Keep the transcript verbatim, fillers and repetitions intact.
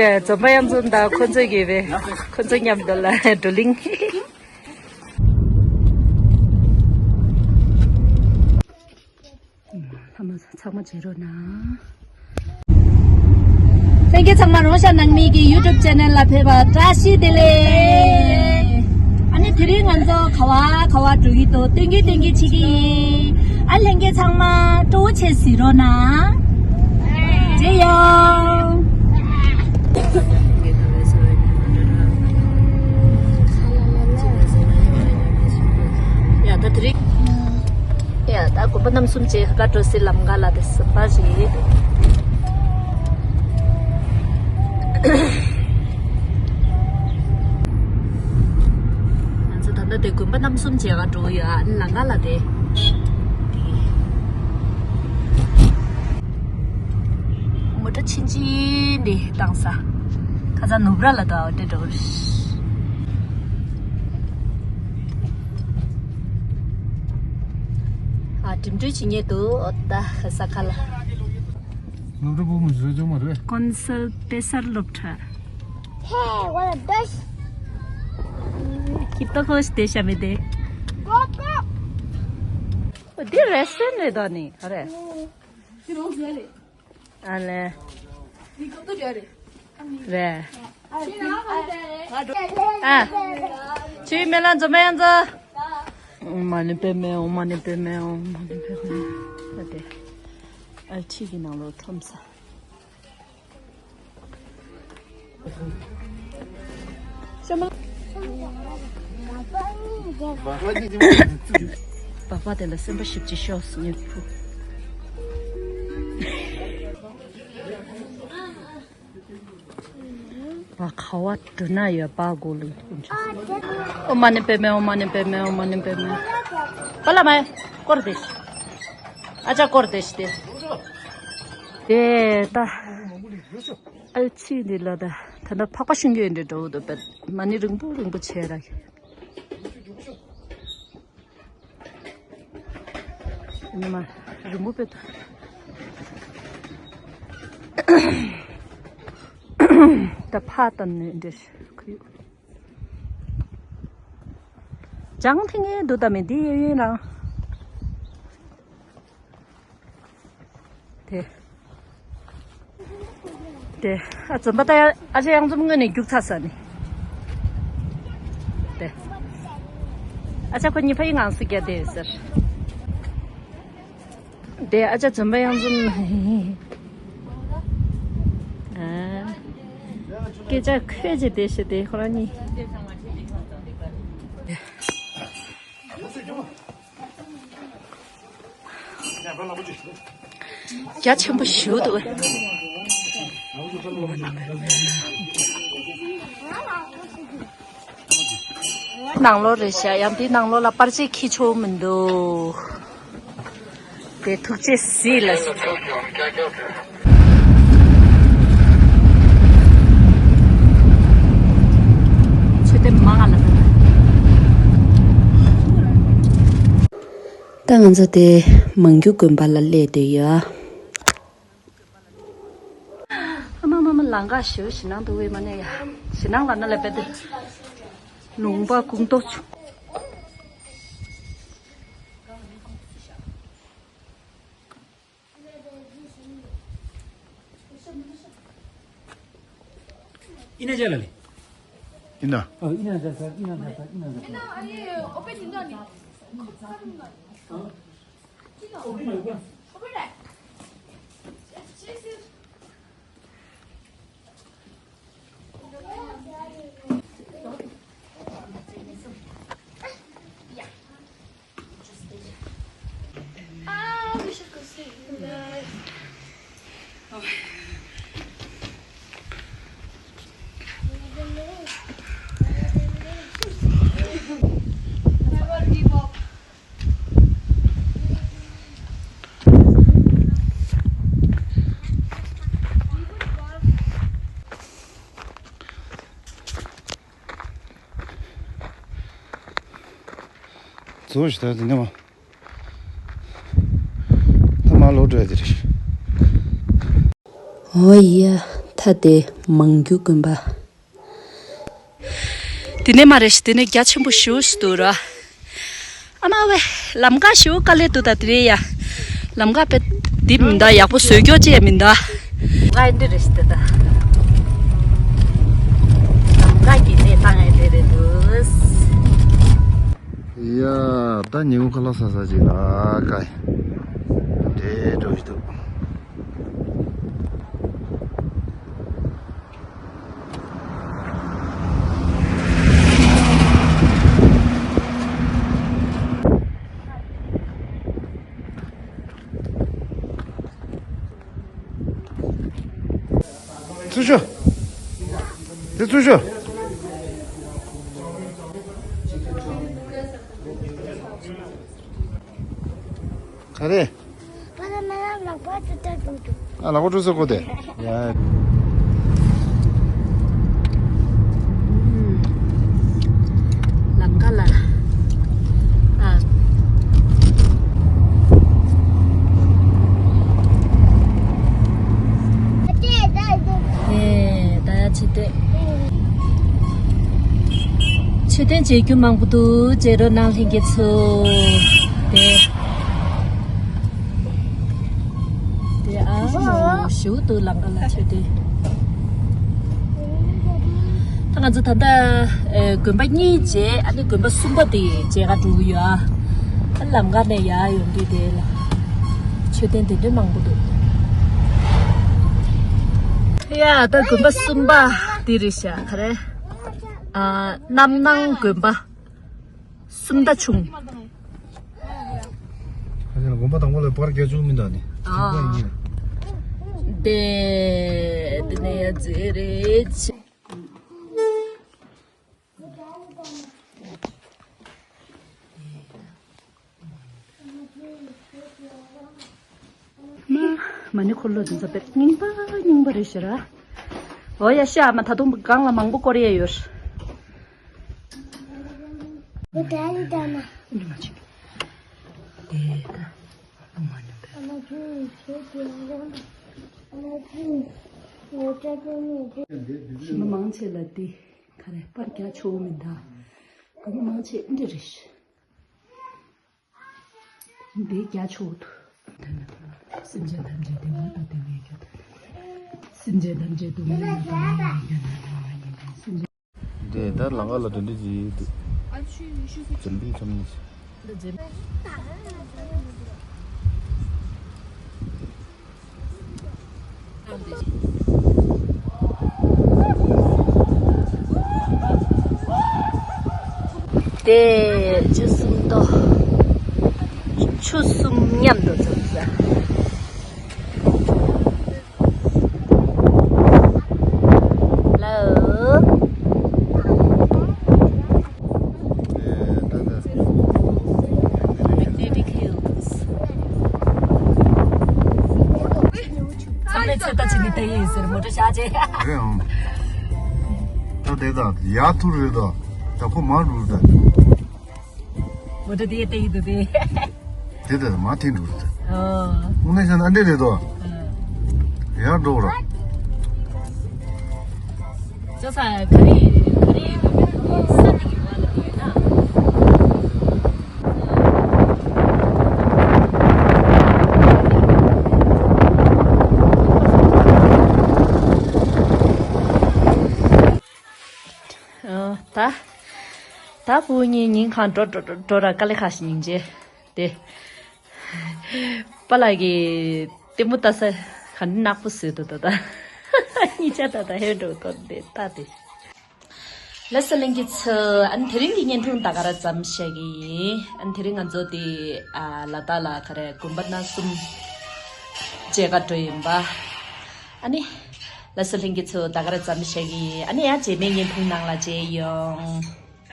འཛོམས་པ་དབྱངས་འཛོམས་དང་ཁོ་ཚོ་གི་བས་ཁོ་ཚོ་མཉམ་དུ་ལ་བགྲོ་གླེང་། ལྷ་མོ་ཚང་མ་མཇལ་རོགས་གནང་། ལྷན་རྒྱས་ཚང་མ་རོང་ཤ་ནང་མི་གི་ཡུ་ཊུབ་ཅེ་ནལ་ལ་ཕེབས་པ་བཀྲ་ཤིས་བདེ་ལེགས། ཨ་ནི་དེ་རིང་ང་ཚོ་ག་བ་ག་བ་འགྲོ་གི་འདུག་སྟོན་གི་སྟོན་གི་བྱེད་ཀྱི་ཡིན། ཨ་ལྷན་རྒྱས་ཚང་མ་སྤྲོ་བོ་བྱས་གཟིགས་རོགས་གནང་། མཇལ་ཡོང་། ཡ་ད་དེ་རིང་། ཡ་ད་དགོན་པ་རྣམ་གསུམ་བཅས་ཧ་ག་འགྲོ་སའི་ལམ་ཁ་ལ་དེ་ཟིན་པ་རེད། ང་ཚོ་ད་ལྟ་དེ་དགོན་པ་རྣམ་གསུམ་བཅས་ཧ་འགྲོ་ཡོད། ཨ་ནི་ལམ་ཁ་ལ་དེ། མོ་ཊ་ཆེན་ཆེན་འདི་བཏང་ས། ཁ་སང་ནུབ་ར་ལ་དུ་ཨའོ་ཏེ་འགྲོ་རེད། ཨ་འགྲིམ་འགྲུལ་བྱེད་མཁན་འདུག་ད་ས་ཁ་ལ། སློབ་གྲྭ་བུ་མོ་བཟོས་ཅུང་མ་རེད། ཀོན་སལ་པེ་སར་སློབ་གྲྭ། Hey, what a dish! ཁྱི་ཏོ་ཁོ་ཞིག་དེ་ཤ་མེད་དེ། Go, go! འདི་རེ་སི་ཊོ་རན་རེད་ད་ནི་ཨ་རེད། འདི་རོགས་ཟེར་རེད། ཨ་ལེ། འདི་ཀོ་ཏོ་རེད་རེད། རེད། ཨ། ཆུའི་མེ་ལ་འཛོམས་མེ་ཡང་ཚ། ཨོཾ་མ་ཎི་པདྨེ་ཧཱུྃ། ཨོཾ་མ་ཎི་པདྨེ་ཧཱུྃ། ཨོཾ་མ་ཎི་པདྨེ་ཧཱུྃ། ཨ་དེ། ཨ་ཁྲིད་ཀྱི་ནང་ལོགས་ཁྲོམ་ས། སྦག་སྦག་དེ་ལ་སེམས་པ་ཞིབ་ཅིག་ཤོག་ངས་ཕུ། བ་ཁ་བ་འགྲོ་ན་ཡོད་པ་གོ་ལུགས། ཨོཾ་མ་ཎི་པདྨེ་ཧཱུྃ། ཨོཾ་མ་ཎི་པདྨེ་ཧཱུྃ། ཨོཾ་མ་ཎི་པདྨེ་ཧཱུྃ། པ་ལ་མ་སྐོར་དེ་ཤི། ཨ་ཅག་སྐོར་དེ་ཤི་དེ། དེ་ད། ཨ་ཕྱི་འདི་ལ་ད་ད་ལྟ་ཕག་པ་ཤུན་གྱི་འདྲ་འགྲོ་འདུག་པས་མ་ཎི་རིང་པོ་རིང་པོ་བྱས་ར། ཉི་མ་རིང་པོ་པས་ད། ད་ཕག་བཏང་ནས་འདྲ་ཁུ། ཅང་ཐེངས་ངེས་འདུག་ད་མི་འདི་ཡོད་ཡིན་རང་། དེ། དེ། ཨ་འཛོམས་པ་ད་ཨ་ཅག་ཡང་འཛོམས་སྔོན་ནས་རྒྱུག་ཚར་ས་ནི། དེ། ཨ་ཅག་ཁོ་གཉིས་ཕ་ཡི་ངང་སུ་རྒྱ་དེ་ཟེར། དེ་ཨ་ཅག་འཛོམས་པ་ཡང་འཛོམས། ཨ། སྐད་ཆ་ཁོས་ཅི་དེ་ཤི་དེ་ཁོ་རང་གཉིས། རྒྱ་ཆེན་པོ་ཞུ་འདུག་ནང་ལོགས་རེད་ཤག་ཡང་དེའི་ནང་ལོགས་ལ་པར་ཆས་འཁྱེར་ཆོག་མི་འདུག་དེ་ཐུགས་རྗེ་གཟིགས་ལ། ཆོས་དེ་མང་ང་ལ་ད། ད་ང་ཚོ་དེ་མང་རྒྱུ་དགོན་པ་ལ་སླེབས་བསྡད་ཡོད། ཨ་མ་མ་མ་ལང་ཀ་ཞུ་ཞི་ནང་དུ་བས་མ་ནས་ཡ། ཞི་ནང་ལ་ན་ལ་པེ་དེ། ལུང་པ་ཀུང་ཏོ་ཆུ། ཨི་ན་ཅ་ལ་ལེ། ཨི་ན། ཨ་ཨི་ན་ཅ་ས་ཨི་ན་ཅ་ས་ཨི་ན་ཅ་ས། ཚོ་ཞིག་ད་དེ་ནས་མ། ད་མ་ལོག་འགྲོ་ཡ་དེ་རེད། ཨོ་ཡ། ད་དེ་ མང་རྒྱུ་དགོན་པ། དེ་ནས་མ་རེད་ཤི། དེ་ནས་རྒྱ་ཆེན་པོ་ཞེ་པོ་ཞིག་འདུག་ར། ཨ་མ་ཝེ། ལམ་ཁ་ཞེ་པོ་དཀའ་ལས་འདུག་ད་དེ་རེད་ཡ། ལམ་ཁ་དཔེ་འདི་མི་འདུག་ཡག་པོ་བཟོས་ཀྱོག་ཅི་ཡ་མི་འདུག་ང་འདི་རེད་ཤི་ད། ལམ་ཁ་གི་གནས་སྟངས་ཡ་དེ་རེད་འདུག་ཡ། ད་ཉིན་གུང་ཁ་ལག་ཟ་ས་ཅིག་ལ་ཀ། དེ་འགྲོ་གི་འདུག་ཚུར་ཤོག་དེ་ཚུར་ཤོག་ག་རེ། པ་ལ་མ་ལ་ལག་པ་ཏུ་ཏ་ཏུ་ཏུ། ཨ་ལག་པ་ཏུ་ས་གོ་དེ། ཡ། ལམ་ཁ་ལ། ཨ། ཨེ་ད་ཡ་ཆེ་དེ། མཆོད་རྟེན་མཇལ་རྒྱུ་མང་པོ་འདུག་མཇལ་རོགས་གནང་ལྷན་རྒྱས་ཚོ། དེ། དེ་ཨ་ཞུ་འདུག་ལམ་ཁ་ལ་མཆོད་རྟེན། ད་ང་ཚོ་ད་ལྟ་ཨེ་དགོན་པ་གཉིས་མཇལ། ཨ་ནི་དགོན་པ་གསུམ་པ་དེ་མཇལ་ག་འགྲོ་གི་ཡོད་ཨ། ཨ་ལམ་ཁ་ནས་ཡར་ཡོང་དུས་དེ་ལ་མཆོད་རྟེན་དེ་འདྲའི་མང་པོ་འདུག་ཡ་ད་དགོན་པ་གསུམ་པ་དེ་རེད་ཤག་ག་རེ། ཨ། རྣམ་སྣང་དགོན་པ་སུམ་མདའ་ཆུང་། ཁ་ཆེ་ལ་དགོན་པ་དང་པོ་ལ་པར་རྒྱ་ཆུང་མི་འདུག་ནི། ཨ། དེ་དེ་ནས་ཡ་རྫས་རེད། མ་མ་ཎི་འཁོར་ལོ་འདི་ཚོ་དཔེ་རྙིང་པ་རྙིང་པ་རེད་ཤག་ར། འོ་ཡ་ཤི་ཨ་མ། ད་དུང་སྒང་ལ་མང་པོ་བསྐོར་ཡས་ཡོད། དེ་ད་ལི་ད་མ། འདི་མ་ཆེ། དེ་ད་ཨ་མ་ནི་པས། ཞི་མི་མང་ཆེ་ལ་དེ་ག་རེ་པར་རྒྱག་ཆོག་མི་འདུག་དགོན་པ་མང་ཆེ་འདི་རེད། འདི་རྒྱ་ཆོག་ཏུ། སེམས་ཅན་ཐམས་ཅད་བདེ་བ་དང་བདེ་བའི་རྒྱུ། སེམས་ཅན་ཐམས་ཅད་སྡུག་བསྔལ་དང་སྡུག་བསྔལ་བའི་རྒྱུ་ནི་སེམས་ཅན། འདི་ད་ལམ་ཁ་ལ་དོན་འདི་ཅི་འདུག་འཛམ་བུའི་མཚམས་ནི། དེ་ཆུ་གསུམ་དོ། ཆུ་གསུམ་མཉམ་དུ་འཛོམས་ས། Hello. Magnetic Hills. ཚང་མས་ཚོད་ལྟ་བྱེད་ནི་ད་ཡིན་ཟེར་མོ་ཊ་བཞག་རྗེས། རེད་ཨང་། ད་དེ་ད་ཡར་ཐུར་རེད་ད། ད་ཁོ་མར་འགྲོ་རེད་ད། མོ་ཊ་དེ་ལྟ་ཡི་འདུག་དེ། དེ་ལྟར་མ་འཐེན་འགྲོ་རེད། ཨོ། དངོས་གནས་བྱས་ན་ཨ་འདྲས་རེད་དོ། ཨ། ཡར་འགྲོ་ར། ཅོ་ས་ག་རེ་ག་རེ་ས་དེ་གི་བ་ལ་ཡོད་ན། ཨ། ད། ད་བུ་གཉིས་ཉིན་གང་འགྲོ་འགྲོ་འགྲོ་འགྲོ་ར་དཀའ་ལས་ཁག་ཞིག་སྙིང་རྗེ། དེ། པཱ་ལགས་ཀྱིས་ལྟད་མོ་ལྟ་ས་ག་འདྲ་ནག་པོ་བཟོས་འདུག་ད་ལྟ། གཉིས་ཆ་ད་ལྟ་ཧེ་འགྲོ་གི་འདུག་དེ་ལྟ་དེ། ལགས་སོ་ལྷན་རྒྱས་ཚོ། ཨ་ནི་དེ་རིང་གི་བརྙན་ཐུང་ད་ག་ར་ཙམ་བཤད་ཀྱི་ཡིན། ཨ་ནི་དེ་རིང་ང་ཚོ་དེ་ཨ་ལ་དྭགས་ལ་ག་རེ་དགོན་པ་སྣ་གསུམ་མཇལ་ག་འགྲོ་ཡིན་པ། ཨ་ནི། ལགས་སོ་ལྷན་རྒྱས་ཚོ། ད་ག་ར་ཙམ་བཤད་ཀྱི་ཡིན། ཨ་ནི་ཡང་རྗེས་མའི་བརྙན་ཐུང་ནང་ལ་མཇལ་ཡོང་།